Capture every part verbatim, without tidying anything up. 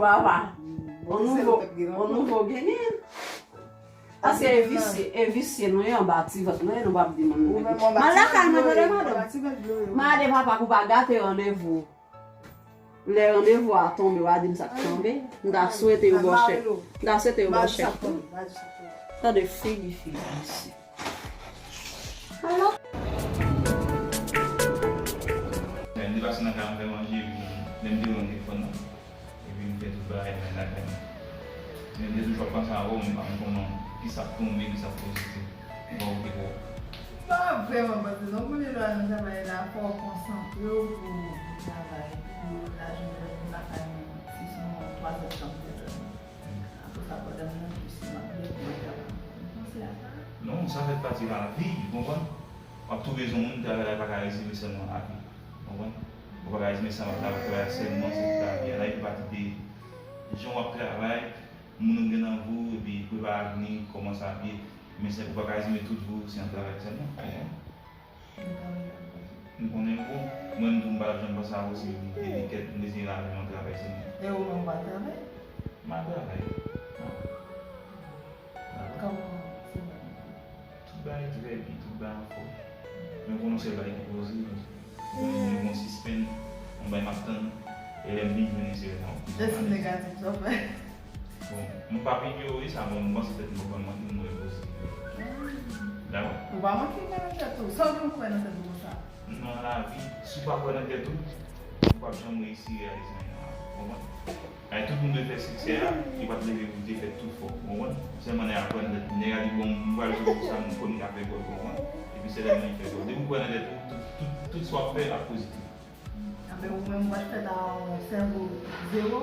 Papa, on nouvo, on nouvo genyen. Paske e visye, e visye nou ye anba ti vant nou ye, nou p ap di moun. Ou menm anba ti vant dlo ye, anba ti vant dlo ye. Mande papa pou pa gate randevou. Lè randevou a tonbe, w a di m sa k tonbe. M ta swete yo ba w chèk. M ta swete yo ba w chèk tou. Tande figi fi a isi. Alò? Lè m te pase nan kay la, m fè manje, epi lè m te wè telefòn nan, epi m fè tout bagay mwen lakay mwen. Men m te toujou ap panse avè w, m pa konn kòman, kisa k tonbe, kisa k pozitif. Bon, ok, bon. M pa vrèman panse non, premye lè w al nan travay la, fò w konsantre w pou, pou travay, pou lajounen lè w vin lakay mwen, si se yon twa zè tan m fè dòmi. Apre sa, pandan m nan plis, m ap leve, m ap travay. M panse a sa. Non, sa fè pati lavi, ou konprann? W ap tou bezwen moun, travay la pa ka rezime sèlman lavi, ou konprann? Ou pa ka rezime sa, travay la sèlman, se tout lavi a. Lavi fè pati de jan w ap travay, moun ou gen nan vi w, epi prepare avni, kòman sa ap ye. Men se, ou pa ka rezime tout vi w se nan travay sèlman. M konnen bon. Mwen menm tou m pa t ap janm panse avè w si m te di kèt m deside lave nan travay sèlman. E ou menm w pa travay? M al travay. Kòman se menm? Tout bagay trè byen, tout bagay anfòm. Men konnen se bagay ki poze, mwen, mwen gon sispenn, yon bagay m ap tann, e lè m vin jwenn li se lè sa. E si negatif, sa w fè? Bon, m p ap inyore sa, bon, m panse tèt mwen pa manke m mwen pozitif. Dakò? Ou pa manke kwè nan tèt ou. Sa w gen kwè nan tèt ou konsa? Nan lavi, si w pa kwè nan tèt ou, ou p ap janm reyisi reyalize anyen nan lavi. Ou konprann? Ay, tout moun dwe fè siksè a, yo pa t leve pou defèt tou fò. Ou konprann? Sèlman nèg la kwè nan tèt li. Nèg la di, bon, m pral jwe pou sa, m konnen m ka fè gòl, ou konprann? Epi se lè mwen fè gòl. Depi w kwè nan tèt ou, tout, tout, tout sa w ap fè ap pozitif. Anben, ou menm, w ap fèt a yon sèvo zewo.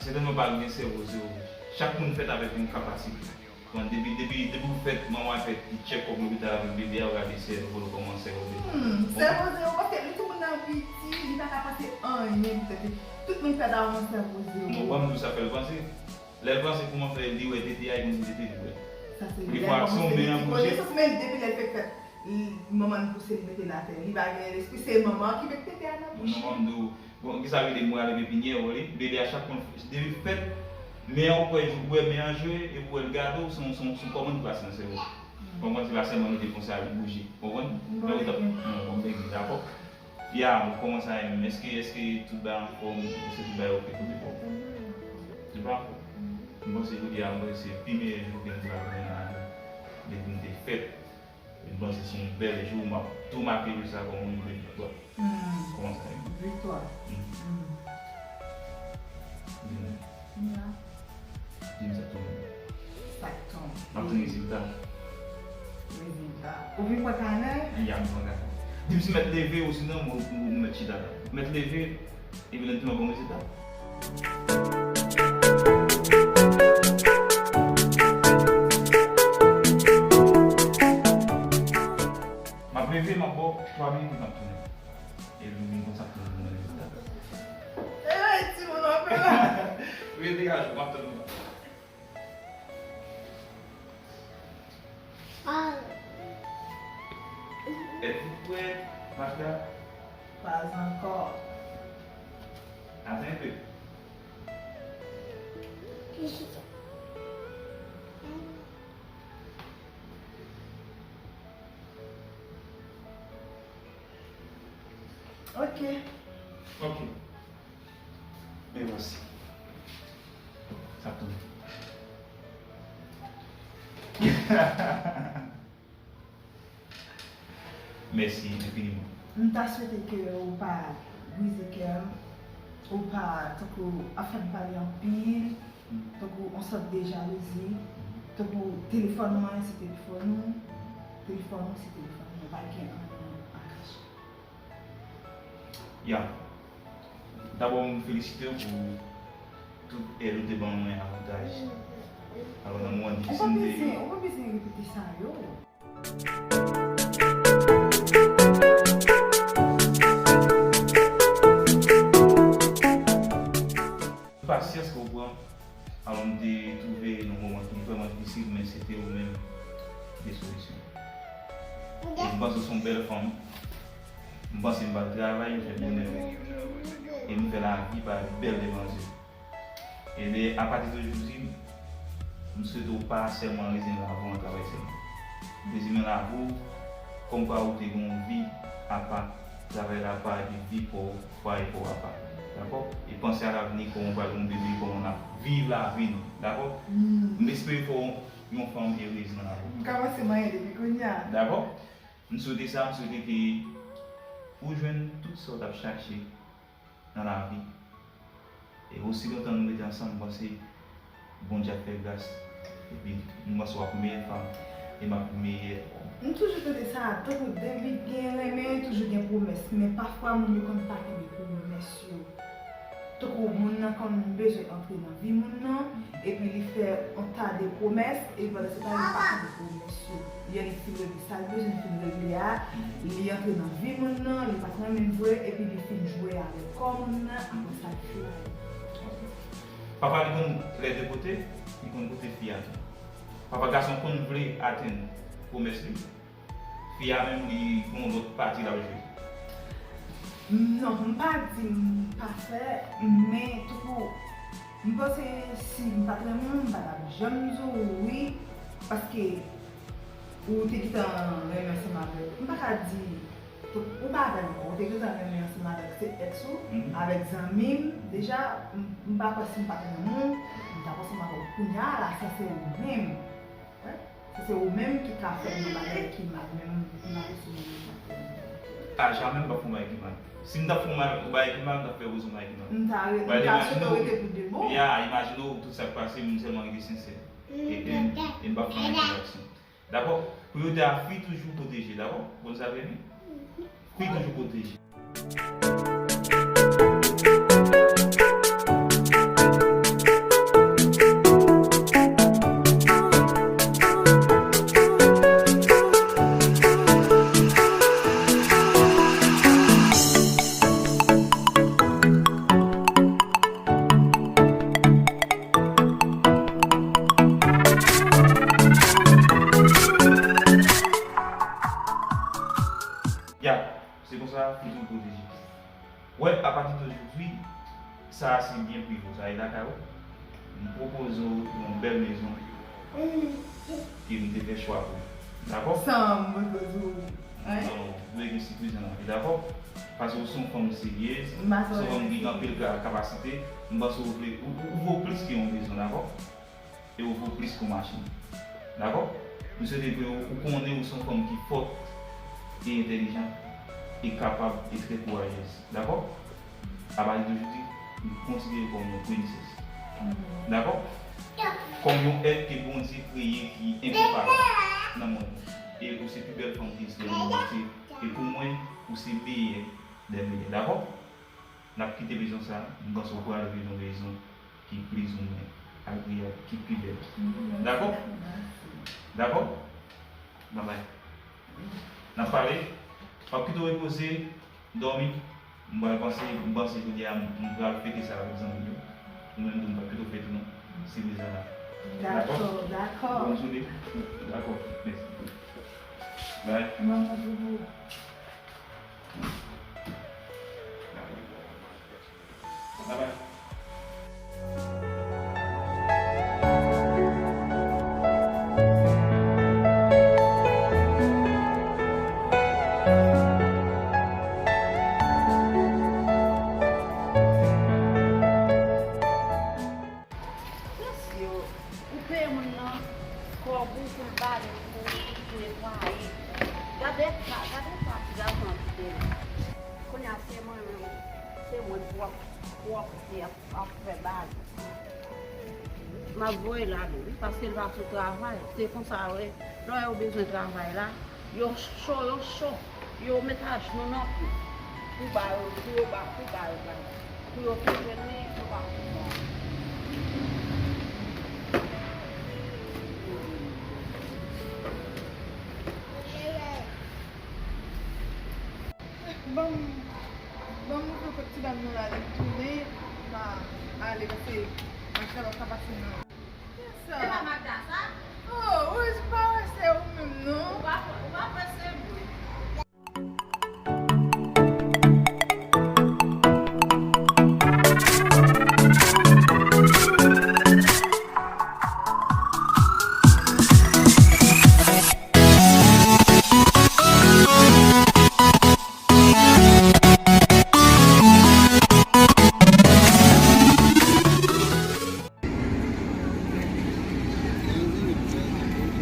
Se tèlman pa gen sèvo zewo. Chak moun fèt avèk yon kapasite. Bon, depi, depi, depi w fèt, manman w fèt, li tchèk kòk lopital avèk bebe a, w gade sèvo l, kòman sèvo l. Hmm, sèvo zewo, paske li tou moun nan piti, li pa ka panse anyen pou tèt li. Tout moun fèt avèk yon sèvo zewo. Non, ban m di w sa fè l panse. Lè l panse kòman fè li wè tete a, li panse se tete li wè. Sa se li fè aksyon, men an bouje. Konesans, men depi lè l fèk fèt, li, manman l pouse l mete l atè. Li pa gen lespri, se manman an ki met tete a nan bouch. Non, ban m di w, bon, kisa rele mwen ale pepinyè, ou wè li, bebe a chak moun, depi fèt, men an ou kwè, ou wè men an jwe, epi w wè l gade w, se yon, se yon, se yon kòmand ki pase nan sèvo. Konprann, se pa sèlman rete konsa, li bouje. Konprann? Bon, dakò. Ya, ou kòmanse a M M, èske, èske tout bagay anfòm, èske tout bagay oke, tout bon? Tout bagay anfòm. M panse jodi a, mwen, se pi meyè jou ke m te ka jwenn nan lavi m depi m te fèt. M panse se yon bèl jou, m ap tou make jou sa kòm yon jou de viktwa. Kòmanse a M M. Viktwa. Di m sa tou. Sa k tonbe. M ap tann rezilta. Rezilta. Ou vin pran kanè? Ya, m pran kanè. Di m si m mèt leve ou sinon m, m, m mèt chita la. M mèt leve, epi lè m te ban bon rezilta. M ap leve, m ap ba w twa minit, m ap tounen. E m vin konn sa pou mwen rezilta. Ey, timoun, w ap fè la. Rete a jou, m ap tann ou. Ah. Ou prèt, Magda? Pas ankò. Atann enpe. Ok. Ok. Men voici. Sa tonbe. Mèsi enfiniman. M ta swete ke ou pa brize kè m, ou pa, tankou, ap fè m pale anpil, tankou, on sòt de jalouzi, tankou, telefòn mwen se telefòn ou, telefòn ou se telefòn mwen, pa gen anyen a kache. Ya. Dabò, m felisite w pou tout èd ou te ban mwen avantaj. Alò, nan moman difisil m te ye. Ou pa bezwen, ou pa bezwen repete sa yo. Pasyans ke w pran, alò, m te twouve nan moman ki vrèman difisil, men se te ou menm ki te solisyon. E m panse w se yon bèl fanm. M panse m pral travay, m fè bonè. E m fè lavi pa bèl devan zye. Ebyen, apati de jodi, m swete w pa sèlman rezimen lavi w nan travay sèlman. Rezimen lavi w, kòmkwa ou te gen yon vi apa, travay la apa, epi vi pa w, fwaye pa w apa. Dakò? E panse a lavni, kòman w pral gen yon bebe, kòman n ap viv lavi nou. Dakò? M espere fè w yon fanm erez nan lavi w. M kòmanse manyen depi kounye a. Dakò? M swete sa, m swete ke ou jwenn tout sa w t ap chache nan lavi. E osi lontan nou rete ansanm, m panse Bondye ap fè gras. Epi m panse w ap meyè fanm e m ap meyè òm. M toujou tande sa, tankou depi gen renmen, toujou gen pwomès. Men pafwa, moun yo konn pa kenbe pwomès yo. Tankou moun nan konn bezwen antre nan vi moun nan, epi li fè yon ta de pwomès, epi pandan se tan, li pa kenbe pwomès yo. Lè li fin regle sa l bezwen fin regle a, li antre nan vi moun nan, li pa t renmen l vre, epi li fin jwe avèk kò moun nan, apre sa, li flaye. Papa li konn lè de kote, li konn kote fi a tou. Papa gason konn vle atenn pwomès li, fi a menm li gon lòt pati l ap jwe. Non, m pa di m pa fè, men tou, m panse si m pa t renmen w, m pa t ap janm di w wi, paske ou te gentan renmen ansanm avèk, m pa ka di, ou pa avè l ankò, ou te gentan renmen ansanm avèk se èks ou, avèk zanmi m, deja, m, m pa kwè si m pa t renmen w, m t ap ansanm avè w kounye a la, sa se ou menm. Wi. Si se ou menm ki ka fè m yon bagay ki mal, men m, m pa posib. A jamè m p ap fè yon bagay ki mal. Si m t ap fè yon mal, yon bagay ki mal, m t ap fè Rozo yon bagay ki mal. M ta re-, m ta swete w rete pou de bon. Ya, imajine w tout sa k pase, m sèlman rete sensè. E, e, e m p ap fè anyen pou aksyon. Dakò? Priyorite a, fi toujou pwoteje, dakò? Konn sa vle di? Fi toujou pwoteje. Ya, se konsa, fi toujou pwoteje. Wè, apati de jodi, sa a se byen prive w, sa e lakay ou. M pwopoze w yon bèl mezon ke m te fè chwa pou ou. Dakò? San m pwopoze w, wi. Non, ou dwe gen sipriz nan lavi, dakò? Paske ou se yon fanm seryez, ou se yon fanm ki gen anpil ka-, kapasite, m panse ou vle, ou, ou, ou vo plis ke yon mezon, dakò? E ou vo plis ke yon machin. Dakò? M swete ke ou, ou konnen ou se yon fanm ki fòt e entèlijan e kapab e trè kourajez. Dakò? Apati de jodi, m konsidere w kòm yon prensès. Dakò? Kòm yon èt ke Bondye kreye ki enkonparab nan mond. E ou se pi bèl fanm ki egziste nan mond antye. E pou mwen, ou se meyè dè meyè. Dakò? N ap kite mezon sa, m panse w pral viv yon mezon ki plizoumwen agreyab, ki pi bèl. Dakò? Dakò? Babay. N ap pale. M ap kite w repoze, dòmi. M pral panse, m panse kounye a, m pral fete sa avèk zanmi m yo. Ou menm tou, m p ap kite w fete non. Se prezan la. Dakò, dakò. Bòn jounen. Dakò. Mèsi. Bay. Manman, pou ou. Babay. Mesye, ou peye moun nan kòb ou pou l bale pou, pou netwaye. Gade ka, gade ka ti gason an kite la. Kounye a se mwen menm, se mwen pwòp, pwòp ki ap, ap fè bale. M ap voye l ale, wi, paske l pa sou travay. Se konsa, wi, lè yo bezwen travay la, yo cho, yo cho. Yo met ajenou nan pye. Pou ba yo, pou yo ba, pou ba yo, ba yo. Pou yo tou jwenn li, yo pa kontan. Ban m, ban m montre w kot ti dam nan la, lè m tounen, m a ale, paske machin la pa ka pase nan. Kiyès sa? Se pa Magda sa? Oh, wi, m pa wè se ou menm, non. Ou pa, ou pa wè se mwen.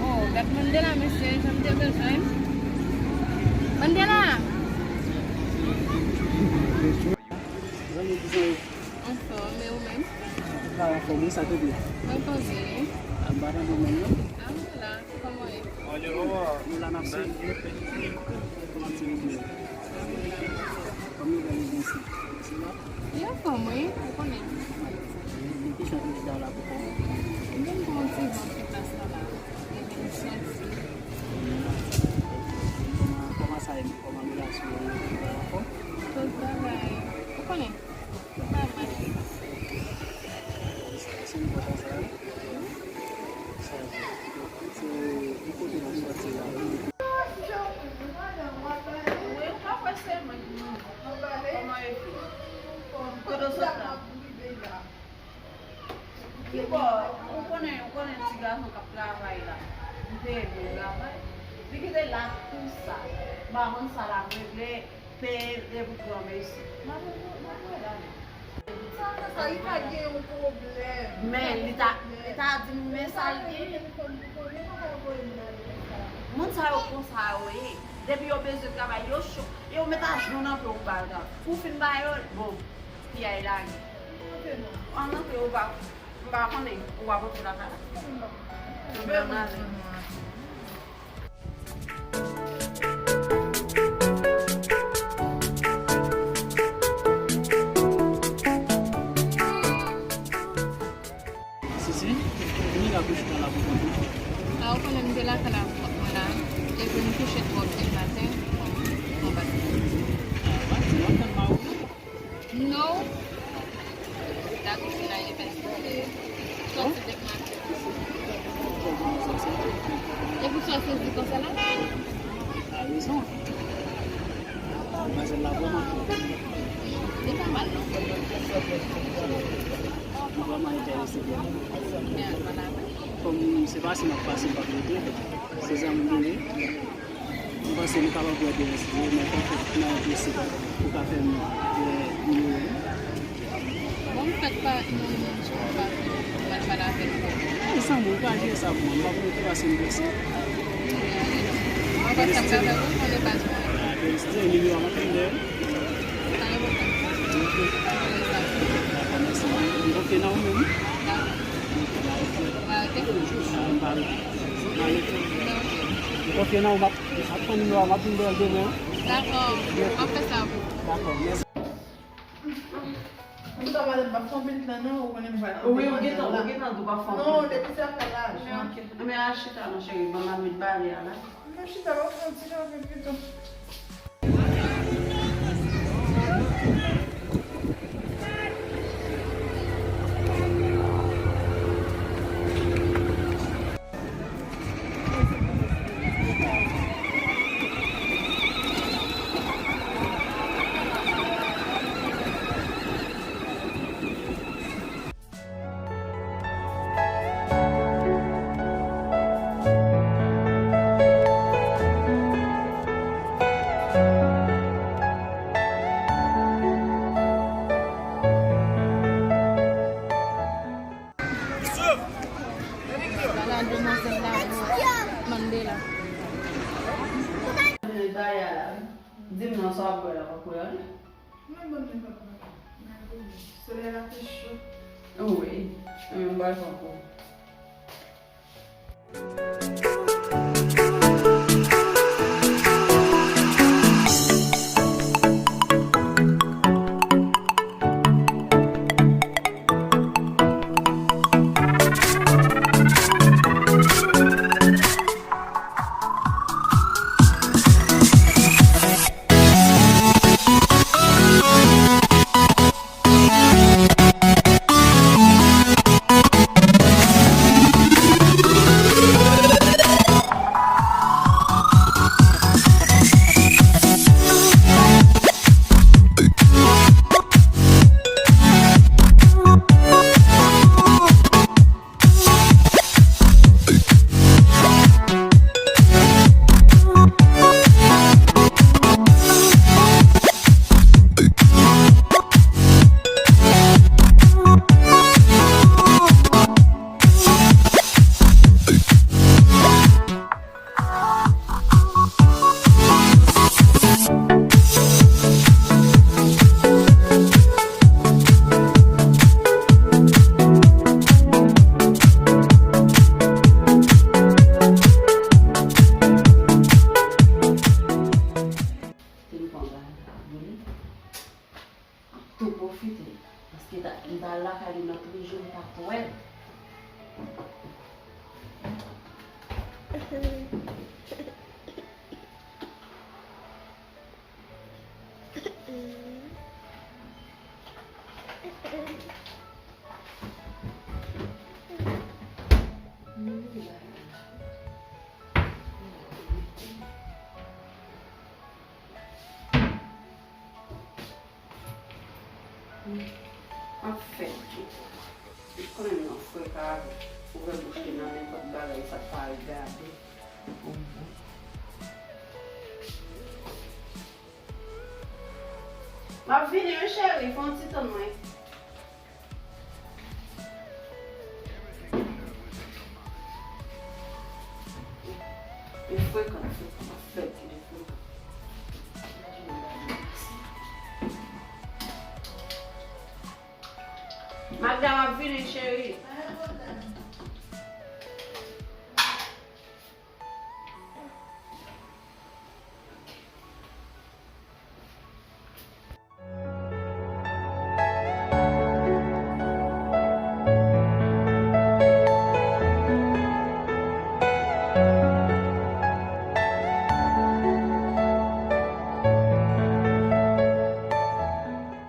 Oh, gad Mandela, mesye, jan m te bezwen. Mandela! Zanmi, kijan yo? Anfòm, e ou menm? Travay anfòm, wi, sa te vle. Mwen poze. An ba nan domèn nan. Ah, voilà, kòman w ye? Nou la n ap swiv. Kòman ti vle? Kòman yo gade isit? Li anfòm, wi, ou konnen. Ki jan ki chita la pou kò w? M vin pran yon ti van sou plas la la. E vin soti. Kòman, kòman sa ye? Kòman relasyon yo? Tout bagay. Ou konnen? Tout bagay mache. Se yon bon bagay. Sa, se yon kote nou soti la. Wi, ou pa kwè se mwen ki manje. Kòman e fè? Kote w sot la? Kibò, ou konnen, ou konnen ti gason k ap travay la. M te ede l travay. Li kite l ak tou sa. M pa konn sa l ap regle. Peye l epi granmesi. M ap voye, m ap voye l ale. Sa, sa, sa, li pa gen yon pwoblèm. Men li ta, li ta di m, men sa l gen. Moun sa yo konsa yo ye. Depi yo bezwen travay, yo cho. Yo met ajenou nan pye w ba yo travay. Pou w fin ba yo, bon, piyay lage. Ann antre, ou pa, m pa konnen, ou pa pote lakay la. Ann ale. Sisi, vini la pou chita la pou kont ou. A, ou konnen m te lakay la pou kont mwen la, epi m kouche twò byen maten, mwen pa t. A, pa di, w ap tann mari w. No. Dakò, se la e pèsonèl. Sòti dèk maten. E pou sa w sezi konsa la? A rezon. Manzèl la vrèman cho. Li pa mal, non. Li vrèman enterese byen. Kòm se pase m ap pase, m p ap rete. Se zanmi m li ye. Mwen panse nou kapab wè demen si vle, men konfèt nan enpresib pou ka fè m wè nimewo m. Bon, m fèk pa, non, non, m pa mal pale avè l. E san mwen, ou pa jere sa pou mwen, m pa pou mete pase m blese. Mwen panse m ka fè bon, konnen baz mwen. Demen si vle, nimewo a m ap vin dèyè. Sa enpòtan. Ok. Dakò, mèsi. M konfye nan ou menm. Dakò. M pa rete. M pa rete. M konfye nan ou, m ap Ap pran nimewo a, m ap vin dèyè l demen. Dakò. M ap fè sa pou ou. Dakò, mèsi. M ta pale, m pa fè anpil tan non, ou konnen m pa. Wi, ou gentan, ou gentan di w pa fè anpil tan. Non, depi se afè lajan. Men al chita non, cheri, ban m al met bale a la. M ap chita, m ap fè yon ti janbe pito. Sa w ap bwè la, w ap bwè anyen? Mwen bon, mwen pa pran. Mwen bon. Solèy la te cho. Wi. Mwen m bwè poko. Te m pran bagay la pou li. M ap tou pwofite. Paske ta, m ta lakay li nan twa jou, m pa t wè l. Ap fèt. Ou konnen m nan freka avè ouvè bouch li nan nenpòt bagay, sa pa al gade. M ap vini wi cheri, fè yon ti tann mwen. Li frekan, li frekan, m ap fè l ki li frekan. Magda, m ap vini, cheri. Pa gen pwoblèm.